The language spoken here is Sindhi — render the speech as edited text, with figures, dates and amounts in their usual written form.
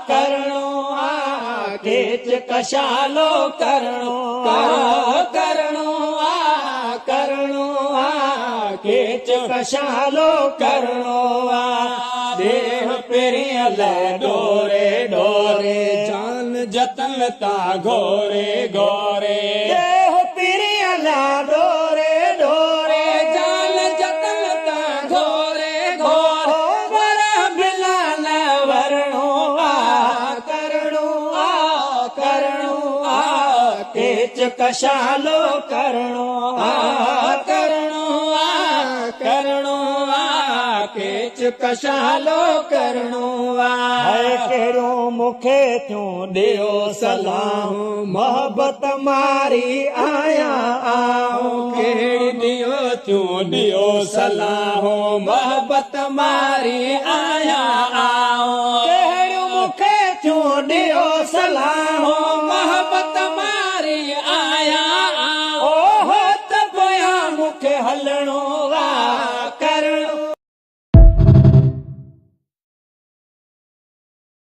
ڪرڻو آ، ڪيچ ڪشالو ڪرڻو آ، ڪرڻو آ، ڪرڻو آ، ڪيچ ڪشالو ڪرڻو آ. ديهه پرينءَ لاءِ ڏوري ڏوري، جان جتن تان گهوري گهوري. ديهه پرينءَ لاءِ ڏوري ڏوري، جان جتن تان گهوري گهوري، ور بنا نه ورڻو آ، ڪرڻو آ، ڪرڻو آ، ڪيچ ڪشالو ڪرڻو آ، ڪرڻو آ، ڪرڻو آ، ڪيچ ڪشالو ڪرڻو آ. ڪهڙيون مون کي ٿيون ڏيو صلاح، محبت ماري آيا آئون. ڪهڙي ڏيو ٿيون ڏيو صلاح، محبت ماري آيا آئون. ڪهڙيون مون کي ٿيون ڏيو صلاح، محبت ماري آيا. اوهو ته پويان مون کي هلڻو